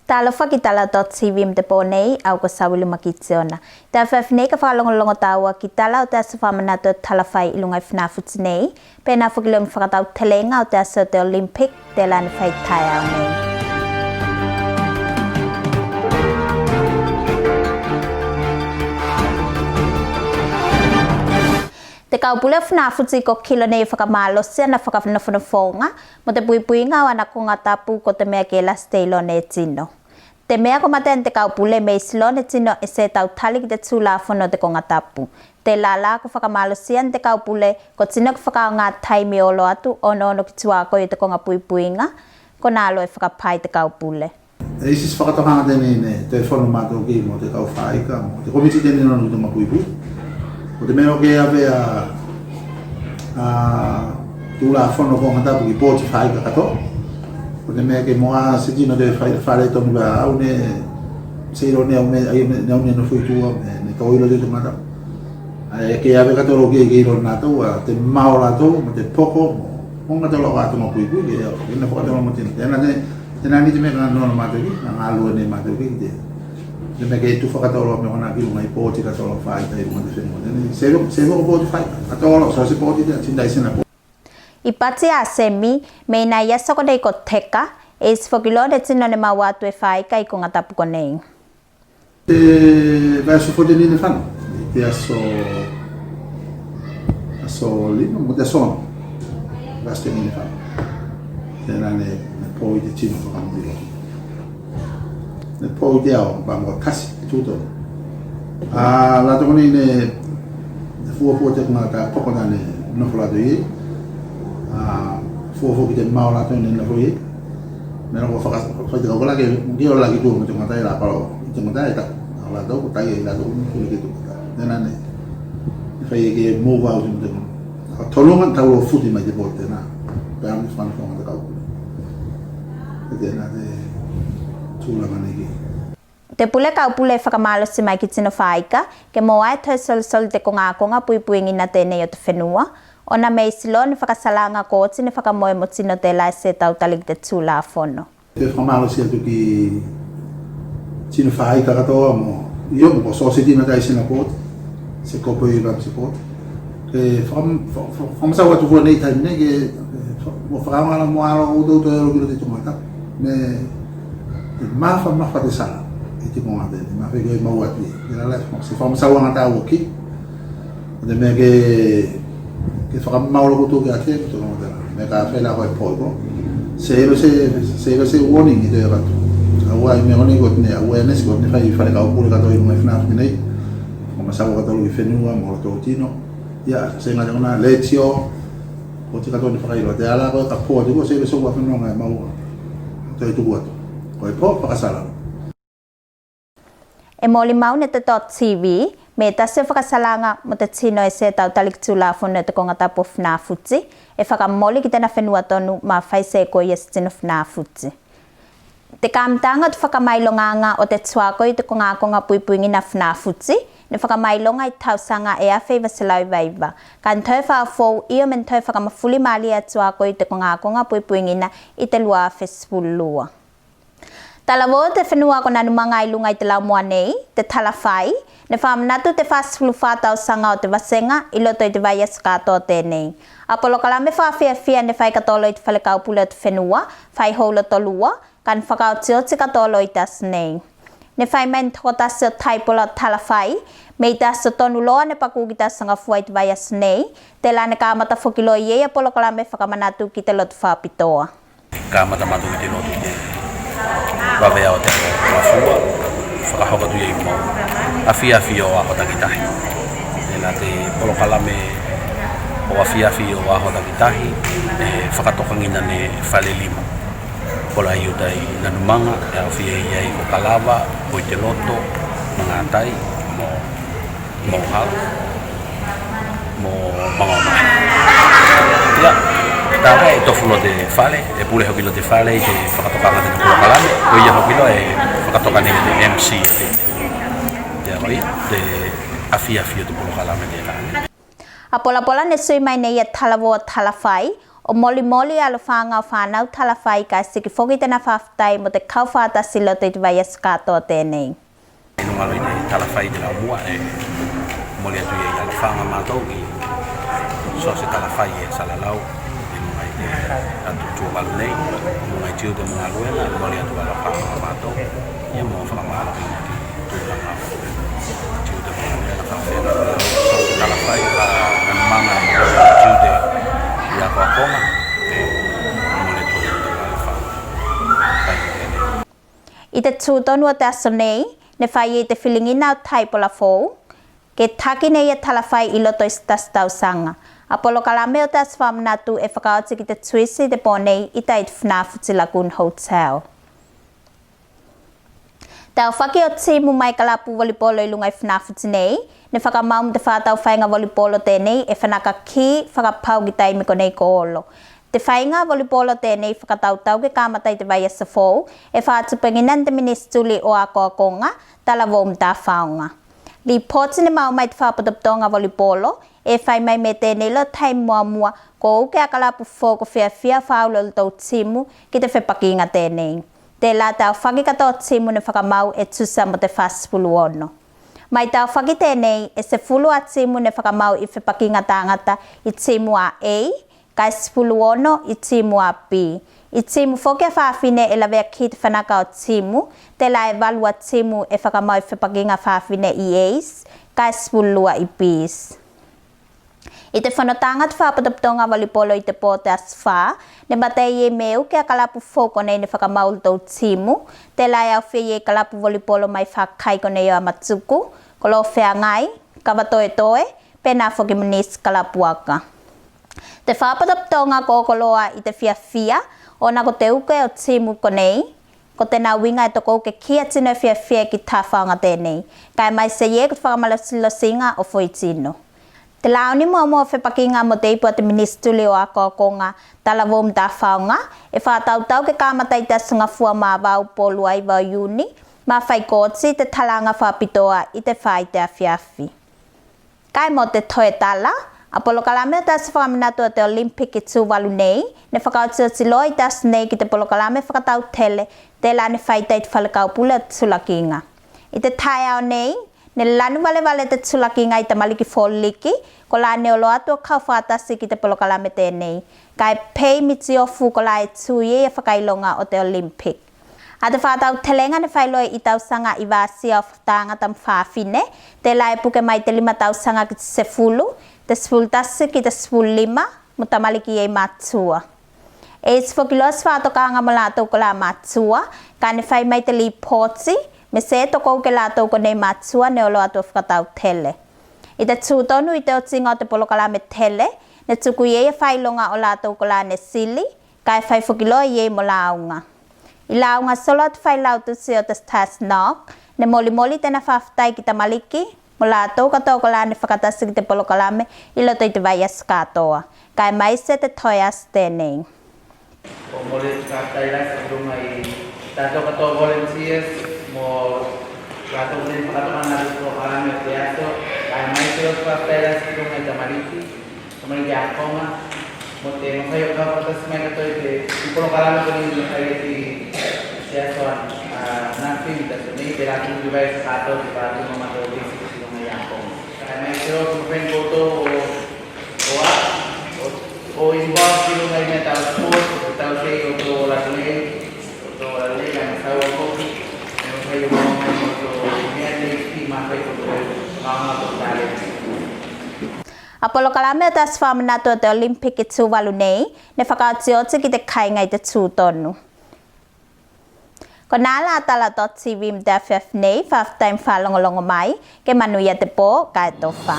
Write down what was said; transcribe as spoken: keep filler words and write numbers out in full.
Talofa ki tala o te TV mo te po nei, au ko Saulu Makitiona. Te afiafi nei ka fakalogologo taua ki tala o te aso fakamanatu o te Talafai i luga i Funafuti nei, penā foki loa mo fakatautelega o te aso o te Olympic, telā ne fai taeao nei. Te Kaupule o Funafuti ko kilo nei e fakamalosi ana fakanofonofoga mo te puipuiga o ana koga tapu ko te mea ke lasi te iloa ne tino. Te mea ko matea ne te Kaupule me isi loa ne tino e se tautali ki te tulafono o te koga tapu. Telā la ko fakamalosia ne te Kaupule ko tino ke fakaaoga taimi olo atu onoono ki tuakoi o te koga puipuiga, konā loa e fakapae i te Kaupule. E isi se fakatokaga tenei ne toe fono matou ki mo te kau faika mo te komiti tenei nona ki te koga puipui. Ko te mea o ke ave a, a tulafono o koga tapu ki poti faika katoa. Ko te mea ke mo a se tino te fai fale tonu vea au ne se ilo ne au ne, ai ne, ne au ne nofo i tua me ne toilo te koga tapu. Ae ke ave katoa loa ke, ke ilo natou a te mao latou mo te poko mo, mo koga katoa loa o koga puipui ke, ke ne fakatolo mo tino. Tenā ne, tenā ne te mea ka nona matou ki, ka galue ne matou ki te. Te mea ke tufa katoa loa mea konā ki luga i poti katoa loa faika i luga te fenua. Tenā, se lo, se lo poti faika katoa loa, so se poti te, tinda i sena poti. I pati a Semi, me i nai aso konei ko teka, e isi foki loa ne tino ne maua atu e faika i koga tapu konei. Te vaiaso foki tenei ne fano, te aso, aso lima mo te aso ono. Vaiaso tenei ne fano. Tenā ne, ne po i te tino fakamilo. Ne po i te ao, pa mo tasi, e tutonu. A, latou konei ne, ne fuafua te koga tapu konā ne nofo latou i ei. A, fuafua ki te mao latou ne nofo i ei. Me loko faka, fai te kaukala ke, ke ola ki tua mo te koga tai la palo, te koga tai ta, a latou ko tai ei latou ko kule ki tua ta. Tenā ne, ne fai ke move out mo te koga. A toluga tau o futi mai te poti tenā. Pe a me fana fana te Kaupule. Tenā te tulaga nei ki. Te pule Kaupule e fakamalosi mai ki tino faika, ke mo ai toe solisoli te kogakoga puipuigina tenei o te fenua, ona me isi loa ne fakasalaga ko oti ne fakamoe mo tino telā e se tautali ki te tulafono. Te fakamalosi atu ki tino faika katoa mo, io mo ko so se tino tai sena poti, se kopo i la se poti. Ke fakam-, fa-, fa-, fakamasau atu fua nei taimi nei ke, ke fa-, mo fakaaoga la mo alo outou toe olo ki loto i te koga tapu. Me, me mafamafa te sala i te koga tenei, me mafai ke maua atu i ei. Ke la la, se fakamasauaga taua ki. Ko te mea ke, ke fakamau loa koutou ki a ke, ko te koga tenā. Me ka fai la koe poi ko. Se ilo se, se ilo se warning i te atu. Aua i mea konei ko te awareness ko te fai i fale Kaupule katoa i luga i Funafuti nei. Fakamasau katoa loa ki fenua mo loto tino. Ia, se gata konā, letio, ko te katoa ne fakailoa te ala, ko e ka po atu ko, se ilo se ua fenua ga e maua. Toe tuku atu. Ko e po, fakasala. E molimau ne te dot TV, me tasi o fakasalaga mo te tino e se tautali ki tulafono o te koga tapu o Funafuti, e fakamoli ki tena fenua tonu mafai se koia se tino Funafuti. Te kamataga o te fakamailogaga o te tuakoi o te kogakoga puipuigina Funafuti, ne fakamailoga i tausaga e afe iva selau iva iva. Kae ne toe fafou io me ne toe fakamafuli malie a tuakoi o te kogakoga puipuigina i te lua afe sefulu lua. Talavou o te fenua ko Nanumaga i luga i te laumua nei, te Talafai, ne fakamanatu te fa sefulu fa tausaga o te vasega i loto i te vaiaso katoa tenei. A polokalame fakafiafia ne fai katoa loa i te fale Kaupule o te fenua, fai hou loto lua, kae ne fakaotioti katoa loa i te aso nei. Ne fai mai ne tokotasi o taipola o Talafai, me i te aso tonu loa ne paku ki te Aso Gafua i te vaiaso nei, telā ne kamata foki loa i ei a polokalame fakamanatu ki te lotu fakapitoa. Kamata matou ki te lotu i te vavea o te Aso Gafua, fakahoko atu i ei mo afiafi o aho takitahi. Tenā te polokalame o afiafi o aho takitahi, e fakatokagina ne fale lima. Pola i uta i Nanumaga, e aofia i ei ko Kalava, Poiteloto, Magatai, mo Mauhau, mo Magomahi. Ia, tala e tofu loa te fale, e pule hoki loa te fale i te fakatokaga te polokalame, ko ia hoki loa e fakatoka nei te MC. Ia, ko ia te afiafi o te polokalame tenā. A polapola ne sui mai nei a talavou a Talafai, O molimoli alofaga o fanau Talafai kae siki foki tena fakafetai mo te kau fakatasi i loto i te vaiaso katoa tenei. I luga o te Talafai te laumua e moli atu i alofaga matou i so se Talafai e salalau i luga i te atu Tuvalu nei, i luga i tiute mo galuega, e moli atu alofaga matou ia mo fakamalo i te tulaga o tiute mo galuega, fakafetai mo so se Talafai ka nanaga i tiute i akoakoga e moli atu alofaga. I te tutonu o te aso nei ne fai ei te filigina o taipola fou ke taki ne ia Talafai i loto i se tasi tausaga. A polokalame o te aso fakamanatu e fakaoti ki te Tuisi i te po nei i tai i te Funafuti Lagoon Hotel. Te aofaki o timu mai kalapu volipolo i luga i Funafuti nei ne fakamau mo te fakataufaiga volipolo tenei e fanaka ki fakapau ki taimi konei ko olo. Te faiga volipolo tenei fakatautau ke kamata i te vaiaso fou e fakatupegina ne te Minisituli o Akoakoga, Talavou mo Tafaoga. Lipoti ne maua mai te fakapotopotoga volipolo e fai mai me tenei loa taimi muamua ko uke a kalapu fou ko fiafia fau loa lotou timu ki te fepakiga tenei. Tela te aofaki katoa timu ne fakamau e tusa mo te fasefulu ono. Mai te aofaki tenei e sefulu a timu ne fakamau i fepakiga tagata i timu a A, kae sefulu ono i timu a B. I timu foki a fafine e lavea ki te fanaka o timu, tela e valu a timu e fakamau i fepakiga fafine i A's, kae sefulu lua i B's. I te fonotaga te fakapotopotoga volipolo i te po o te Aso Fa ne matea ei me uke a kalapu fou konei ne fakamau lotou timu, tela e aofia ei kalapu volipolo mai fakai konei o Amatuku, Kolofeagai, Kavatoetoe, penā foki mo nisi kalapu aka. Te fakapotopotoga ko koloa i te fiafia ona ko te uke o timu konei ko tena uiga e tokouke ki a tino e fiafia ki tafaoga tenei, kae maise ei ko te fakamasilosiga o foitino. Te laoni muamua o fepakiga mo te ipu a te Minisituli o Akoakoga, Talavou mo Tafaoga e fakatautau ke kamata i te Aso Gafua ma vau po lua iva o Iuni, ma fai ko oti te talaga fakapitoa i te fa i te afiafi. Kae mo te toe tala, a polokalame o te aso fakamanatu o te Olympic i Tuvalu nei ne fakaotioti loa i te aso nei ki te polokalame fakatautele tela ne fai i tai i te fale kaupule o te tulakiga. I te taeao nei ne lanu valevale te tulakiga i tamaliki foliki kola ne olo atu o kau fakatasi ki te polokalame tenei, kae pei miti ofu kola e tu i ei a fakailoga o te Olympic. A te fakatautelega ne fai loa i tausaga i vasia o tagata mo fafine, tela e puke mai te lima tausaga ki te sefulu, te sefulu tasi ki te sefulu lima, mo tamaliki ei matua. E isi foki loa se fakatokaga mo latou kola matua, kae ne fai mai te lipoti me se tokouke latou konei matua ne olo atu o fakatautele. I te tutonu i te otiga o te polokalame tele ne tuku i ei a fakailoga o latou kola ne sili, kae fai foki loa i ei mo lauga. I lauga solo atu failautusi o te TASNOC ne molimoli tena fakafetai ki tamaliki mo latou katoa kola ne fakatasi ki te polokalame i loto i te vaiaso katoa, kae maise te toe aso tenei. Ko moli fakafetai lasi ki luga i tatou katoa volunteers mo latou ne fakatoka ana polokalame o te aso, kae maise loa fakafetai lasi ki luga i tamaliki, tamaliki akoga, mo te mafai o kau fakatasi mai katoa i te polokalame konei ne fai i te aso a nafin taso nei, tela tuku ki vaiaso katoa te fakatuma matou lisi ki luga i akoga. Kae maise loa ko mafai ne koutou o o a, o, o involve ki luga i mea tau sports, tau sei o tou ola lei, o tou ola lei, kae maise loa foki, e mafai o maua mai o tou mea nei ki mafai o tou, maua o tou talent. A polokalame o te aso fakamanatu o te Olympic i Tuvalu nei ne fakaotioti ki te kaiga i te tutonu. Konā la tala dot TV mo te afiafi nei, fakafetai mo fakalogologo mai, ke manuia te po, kae tofa.